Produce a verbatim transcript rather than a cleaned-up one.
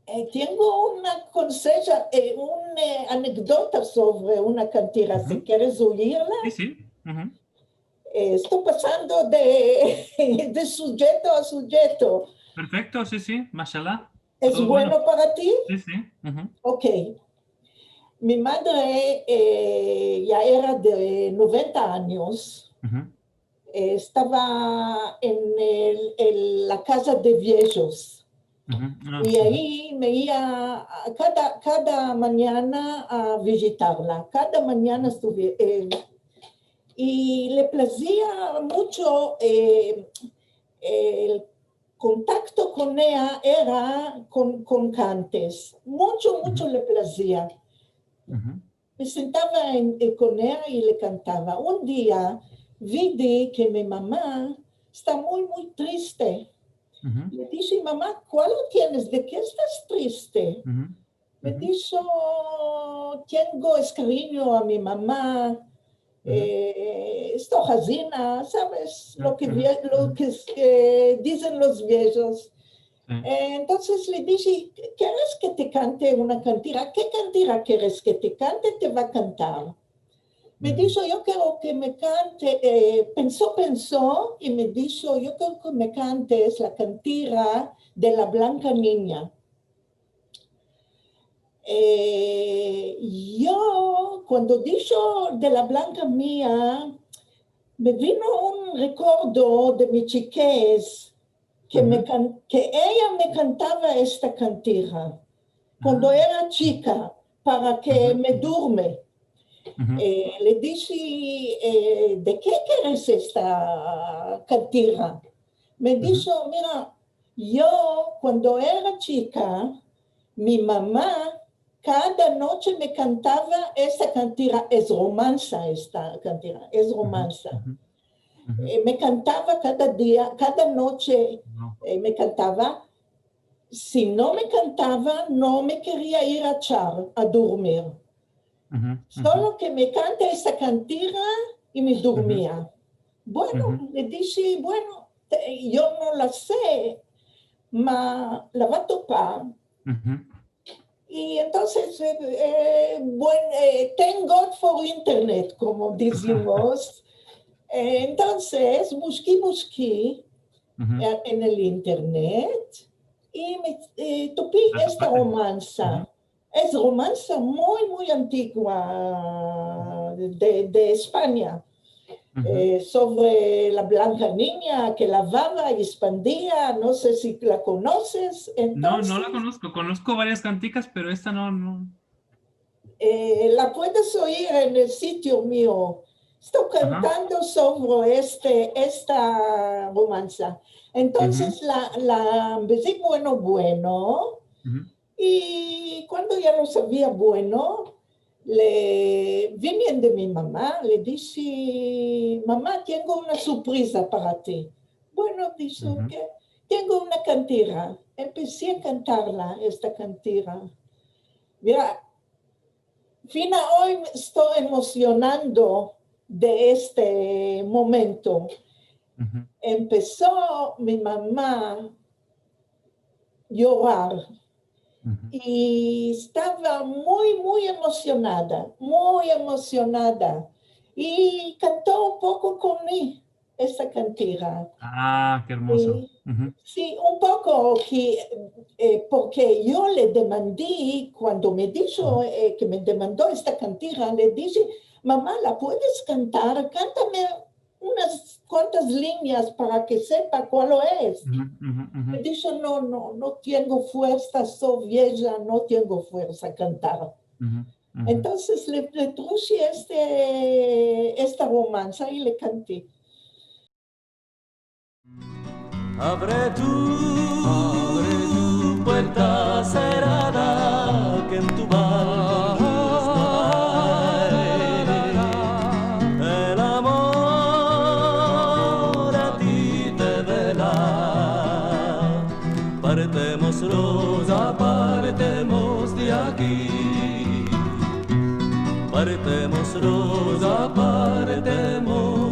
Eh, tengo una konseja, eh, un, eh, anekdota sovre una kantira, si keres oirla. Si, si. Eh, esto pasando de, de sujeto a sujeto. Perfekto, si, si, mashallah. Es bueno para ti? Si, si. Ok. Mi madre, eh, ya era de noventa anyos. Estava en el, el, la kaza de viejos. I ai me ia kada, kada manyana a vijitarla. Kada manyana estuve, eh, i le plazia muncho, eh, el kontakto kon ea era kon, kon kantes. Muncho, muncho le plazia. Me sentava en, eh, kon ea i le kantava. Un dia vidi ke mi mama esta muy, muy triste. Le dishe, "Mama, kualo tienes? De ke estas triste?" Me disho, "Tengo es karinyo a mi mama, eh, esto hazina", saves lo ke vie-, lo ke, eh, dizen los viejos. Eh, entonses le dishe, "Keres ke te kante una kantira? Ke kantira keres ke te kante? Te va kantar." Me disho, "Yo kero ke me kante", eh, penso, penso, i me disho, "Yo kero ke me kantes la kantira de la Blanka Ninya." Eh, yo, kuando disho de la Blanka Ninya, me vino un rekordo de mi chikez, ke me kan-, ke eya me kantava esta kantira kuando era chika, para ke me durme. Eh, le dishe, eh, "De ke keres esta kantira?" Me disho, "Mira, yo kuando era chika, mi mama kada noche me kantava esta kantira", es romansa esta kantira, es romansa. Eh, me kantava kada dia, kada noche, eh, me kantava. Si no me kantava, no me keria ir a echar a durmir. Solo ke me kante esta kantira i me durmia. Bueno, le dishe, "Bueno, te-, yo no la se, ma la va topar." I entonses, eh, eh, buen-, eh, thank God for internet, komo dizimos. Eh, entonses, bushki, bushki, eh, en el internet i me, eh, topi esta romansa. Es romansa muy, muy antigua de, de Espanya. Eh, sovre la Blanka Ninya ke lavava i espandia, no se si la konoses. No, no la konosko. Konosko varias kantikas, pero esta no, no. Eh, la puedes oir en el sitio mio. Esto kantando sovre este, esta romansa. Entonses la, la empesi bueno, bueno. I kuando ya lo savia bueno, le vini ande mi mama, le dishe, "Mama, tengo una surpriza para ti." "Bueno", disho, "ke?" "Tengo una kantira." Empesi a kantarla, esta kantira. Mira, fina oy me esto emosionando de este momento. Empeso mi mama yorar. I estava muy, muy emosionada, muy emosionada. I kanto un poko kon mi esta kantira. Ah, ke ermozo. I, si, un poko ke, eh, porke yo le demandi, kuando me disho, eh, ke me demando esta kantira, le dishe, "Mama, la puedes kantar? Kantame unas kuantas linyas para ke sepa kualo es." Me disho, "No, no, no tengo fuersa, so vieja, no tengo fuersa kantar." Entonses le, le trushi este, esta romansa i le kanti. Avre tu puerta serada, ke en tu balkon luz no ay. El amor Partemos de aki, partemos, Roza, partemos.